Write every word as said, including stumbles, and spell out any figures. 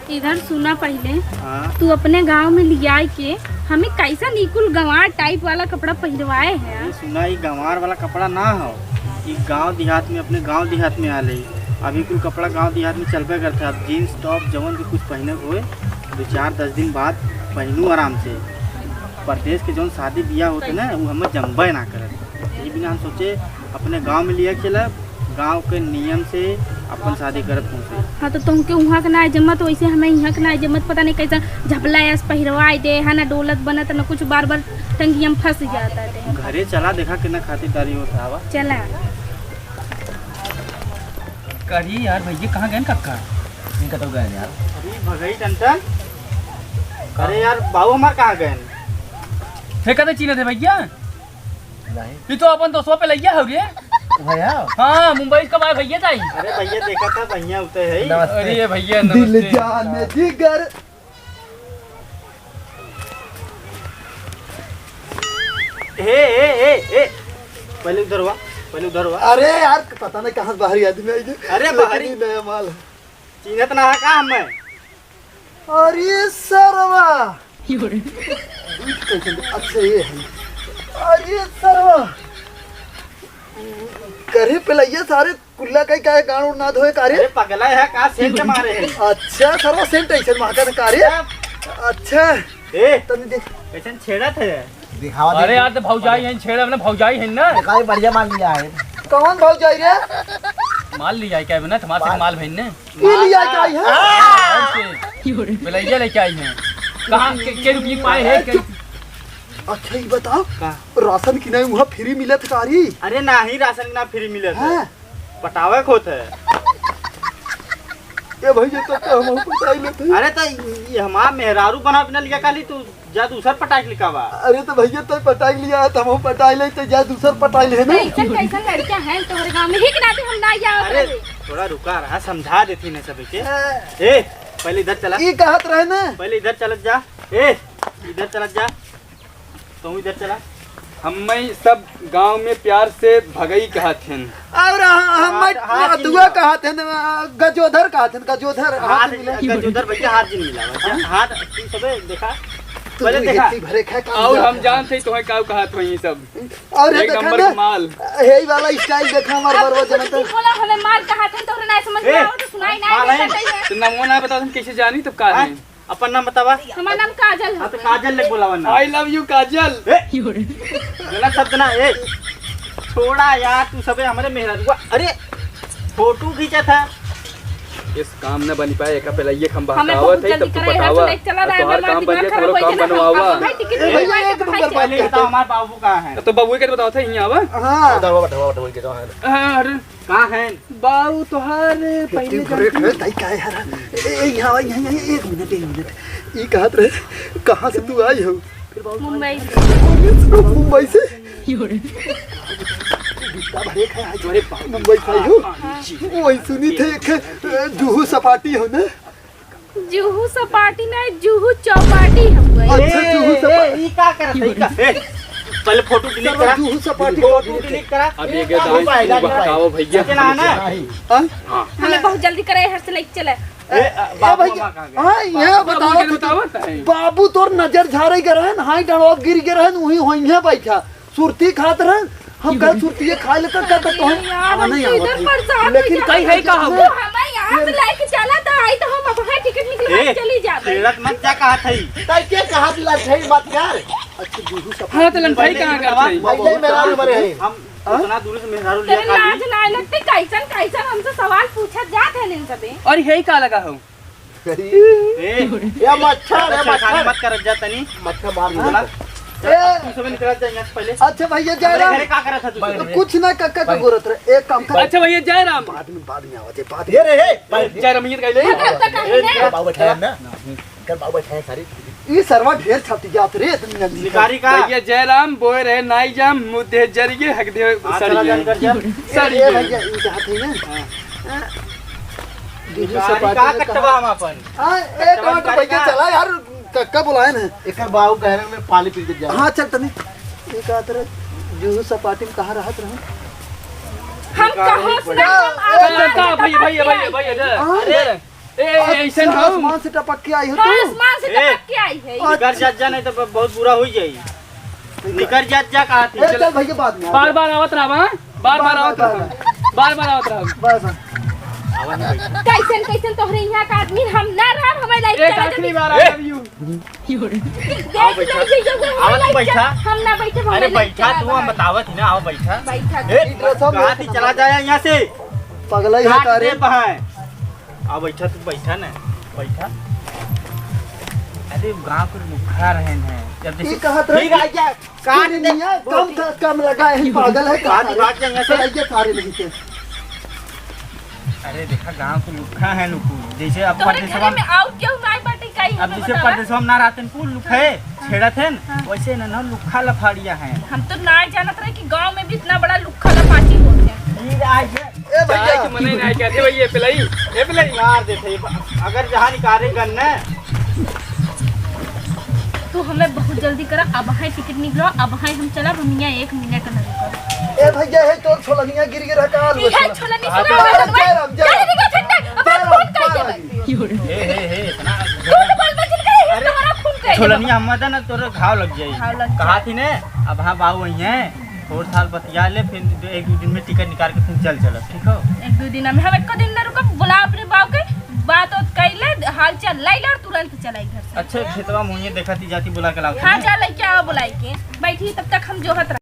इधर सुना पहिले, हाँ। तू अपने गाँव में लियाए के हमें कैसन ई कुल गंवार type वाला कपड़ा पहिरवाए है? अरे सुना, ई गंवार वाला कपड़ा ना हो, ई गाँव देहात में, अपने गाँव देहात में आले। अभी कुल कपड़ा गाँव देहात में चलबे करता है। अब jeans top जवन भी कुछ पहिने होए, दो चार दस दिन बाद पहिनू आराम से। परदेश के जौन शादी बियाह होते ना, वो हमें जमबे ना करत। यही बिना हम सोचे अपने गाँव में लिया चला, गाँव के नियम से अपन शादी करत होते। हाँ, तो तुमके वहाँ के ना जमत, वैसे हमें यहाँ के ना जमत। पता नहीं कैसा झबला ऐस पहिरवाई दे है ना, डोलत बनत ना कुछ, बार बार टंगिया में फंस जाता है। घरे चला, देखा कितना खातिरदारी होता हवा। चला। करी यार, भैया कहाँ गए कक्का? इनका तो गए यार। अरे भगई टंटन, अरे यार, बाबू हमार कहाँ गए? हे कदे चीन्हे थे भैया? नहीं। ये तो अपन दोस्तों पे लइया हो रे। भैया? हाँ, मुंबई से कब आए भैया ताई? अरे भैया, देखा था भैया उते है। नमस्ते। अरे भैया, दिल नमस्ते। जान जिगर। हे, हे, हे, हे। पहले उधर हुआ, पहले उधर हुआ। अरे यार, पता नहीं कहाँ से बाहरी आदमी आई है। अरे लेकिन बाहरी। ये नया माल है। चिन्हत ना है का हमें? अरे सरवा। अच्छा, ये है। अरे सरवा। करे पे लइया सारे कुल्ला कई काहे गांड उड़ ना धोए का रे? अरे पगला है का, सेंट मारे है। अच्छा, सरवा सेंट ऐसे महका था का रे? अच्छा। ए, तनी देख। कैसन छेड़त है? दिखावा दे। अरे यार, तो भौजाई है, छेड़ा अपने भौजाई है ना। दिखाई बढ़िया माल लिया है। कौन भौजाई रे? माल लिया है क्या बना? तुम्हारे से माल बहन ने? ये लिया क्या है? हाँ, और के? बिलैया लेके आई हैं। कहाँ के, के रुपये पाए हैं? के? अच्छा, ये बताओ, का? राशन की नहीं वहाँ फ्री मिलत का री? अरे नाही, राशन की ना फ्री मिलत है। हाँ। पटावे खोत है। ए भैया, तो का हम पटाई लेते हैं? अरे तो ये हमार मेहरारू बना बिना लिया काली, तू जा दूसर पटाई लिकावा। अरे तो भैया, तो पटाई लिया है, तो हम पटाई ले, तो जा दूसर पटाई ले ना। कैसन कैसन लड़कियां हैं तोहरे गांव में, ही के नाते हम ना जाओ अरे करे। थोड़ा रुका रहा, समझा देती ने सब के। हाँ। ए, पहले इधर चला। ई कहत रहे ना। पहले इधर चलत जा। ए, इधर चलत जा। तू इधर चला। हम्मे सब गांव में प्यार से भगई कहत हन। और ह-, हम्मे हाथ, हाथ अदुआ नहीं कहत हन, गजोधर कहत हन, गजोधर, हाथ हाथ, मिला। गजोधर भैया हाथ जिन मिला। हाँ? हाथ तू सबे देखा, तू पहले देखा। इतनी भरे खा काम और जाता हम है। जानते ही तोहे का कहत होई सब। और ये एक देखा नंबर ना, के माल। यही वाला style देखा हमार बरवा जनता। बोला हमें माल कहत हन, तोहरे ना समझ में ए, आवत, सुनाई ना माल है। देता है। तो नामो ना बता, हम कैसे जानी तब का हाँ? है? अपन नाम बतावा। हमार नाम काजल है। हाँ, तो काजल ले बोलावा ना। I love you, काजल। ए, गलत शब्द ना, ए। छोड़ा यार, तू सबे हमरे मेहरारुआ। अरे, फोटो खींचा था। इस काम न बनी पाए, एका पहले ये हम हमें बहकावत बहुत है, जल्दी तब तू करे है, पटावा। तो नहीं चला रहा है, तोहार हमारा काम बन दिमाग जाए, खराब तोहरो हो काम गया। बनवावा। हमें टिकट ए भैया, निकलवाए एक के नंबर भाई बात चले। बताओ, हमार बाबू कहाँ है? हाँ। बताओ, बताओ, बताओ, बताओ, बताओ। हाँ, अरे। कहाँ है? बाऊ तोहार पहले इतनी भरे जानती है, ताई का है यार? ए, ए, यहाँ, यहाँ, यहाँ, एक मिनट, एक मिनट। ई कहत रहे, कहाँ से तू आई हो? मुंबई। मुंबई से? बिट्टा भरे खाए, आज अरे बाप। मुंबई से आई हो? हाँ, हाँ। वही सुनी थे, एक, अ, जुहू सपाटी हो ना? जुहू सपाटी ना, जुहू चौपाटी हउवे। अच्छा, ए, जुहू ए, सपाटी। ई का करत है, ई का? ए, पहले फोटो delete सरवा करा। जुहू सपाटी। फोटो delete करा। अब ये ए, गदाई पाएगा, तू नहीं बताओ भैया। चला ना। हाँ? हाँ। हमें बहुत जल्दी करे, हर से लेके चले। ए, अ, ए, बाबू भैया, मामा कहाँ गए? हाँ, ये बाबू बताओ के तो बतावत है। बाबू तोर नजर झारे के रहन, हाई डंडवा गिर के रहन, वही होइहे बैठा। सुरती खात रहन, हम कल सुरती खाए लेकर कल तो अरे तोहन यार, हम आना तो ही इधर आवत है। परेशान हो लेकिन जाते कहीं है हैं। का हम? वो हमें यहाँ से लेके चला तो आई तो हम अब है टिकट निकलवा के ए, चली जाते। छेड़त मत जा कहा थई। ताई के कहा दिला छै मत यार। अच्छा, जुहू सब हाँ, तो लंठाई पहले कहाँ ये का बतावा। थई? पहले मेरा नंबर है। हम हाँ? उतना दूर से मेहरारू लिया तेरे खा ली। लाज ना लगते, कैसन कैसन हमसे सवाल पूछत जात है इन सबे। और यही का लगा हो? ए, या मच्छर, या अच्छा, मच्छर। खाली मत करत जा तनी। मच्छर मार बोला। देता। ए, तू सबे निकलत जा यहाँ से पहले। अच्छा भैया, जय अरे, राम। घरे का करत है तू? तो कुछ ना, कक्का के गोरत रहे। एक काम कर। अच्छा भैया, जय राम। बाद में, बाद में आवत है, बाद में। ये रे, हे, भाई। जय राम, ये कहीं ले। ए, बाबू बैठा है ना। कर बाबू बैठा है सारी। ई सरवा ढेर छाती जात रे, इतनी जल्दी। निकारी का? भैया, जय राम, बोए रहे नाई जाम, मुँह देह जरिए, हक देह हाँ, सड़िए। चला जान कर जा। सड़िए। ए, भैया, ई जात है ना। हाँ। हाँ। जुहू निकारी सपाटी का में कटवा कहा? हम अपन? हाँ, ए, कटवा टमाटर निकारी भैया का? चला यार, कक्का बुलाए ना। एकर बाबू कह रहे हैं, मैं पानी पी के जाऊँ। हाँ, चल तनी। ये कहत रहे, जुहू सपाटी में कहाँ रहत रहे? हम कहाँ से ना, हम ए, आपन का, का, भैया, भैया, भैया, भैया, हाँ? अरे, ए, ए, ऐसन अच्छा, हो। आसमान से टपक के आई हो तू? आसमान से ए, टपक के आई है। निकर जात जा, नहीं तो ब-, बहुत बुरा हो जाई। निकर जात जा, कहा थी। ए, चल भैया, बाद में। बार बार आवत रहा, हाँ? बार बार बार, आवत बार, रहा। बार। बार बार आवत रहा। बार बार। आवा ना बैठा। कैसन, कैसन तोहरे यहाँ का आदमी, हम ना रहब, हमारे लाइफ एक चला आखिरी जाती। बार, I love you। देख आओ बैठा। लो, ये जो आवा हमारे तू लाइफ बैठा। चला, हम ना बैठे, अरे हमारे लाइफ बैठा, चला तू हम बाहर। बतावत ही ना, आओ बैठा। बैठा। ए, ए, ड्रेसवा कहाँ में से चला जाए यहाँ से? पगला ही है काट का रे? दे बहाए। आओ बैठा, तू बैठा ना, बैठा। अरे गाँव के लुखा रहन है। जब जैसे ये कहत रहे ठीक कि आ गया, काट दे। दुनिया कम, कम लगा है, पागल है का? काट, काट जाएंगे से। चल, ये सारे लगी थे। अरे देखा, गाँव के लुखा है नुकु, जैसे अब तोहरे परदेसवा घरे में और केहू नाई बाटे का, अब हमें जैसे बतावा। परदेसवा में ना रहते हैं, कुल लुखा है, हाँ। छेड़त है, हाँ। वैसे ना, ना लुखा लफाड़िया है। हम तो ना जानत रहे कि गाँव में भी इतना बड़ा लुखा लफाटी होते हैं। ई आज ए भैया। चाय के मने ना कहते भैया, ए पिलाई, ए पिलाई। मार देते, अगर जहाँ निकाले गन ने। तू हमें बहुत जल्दी करा, अब है टिकट निकलो, अब है हम चला, हम यहाँ एक मिनट ना रुकब। ए भैया, हे तोर छोलनिया गिर गिर हका आलू ये छोला। छोलनी से अबे ना जय राम, जय राम। जल्दी निकल, फट, अब जय राम, फोन कर जय दे। राम। हे, हे, हे, इतना तू तो बोल मत, चल गई, अरे, तुम्हारा खून कर छोलनिया हम मत ना, तोरे घाव लग जाई। घाव लग कहा जाई। थी ने, अब हाँ बाबू वही है। थोड़ साल बतिया ले, फिर एक दो दिन में टिकट निकाल के फिर चल चलत, ठीक हो? एक दो दिन में हम एको दिन ना रुकब, बुला अपने बाऊ के, बात उत कइले, हाल चाल लइले और तुरंत चलाई घर से। अच्छा, खेतवा मुँहे देखा थी जाती बुला के लाओ। हाँ, जा लइके आओ बुलाई के, बैठी तब तक हम जोहत रह।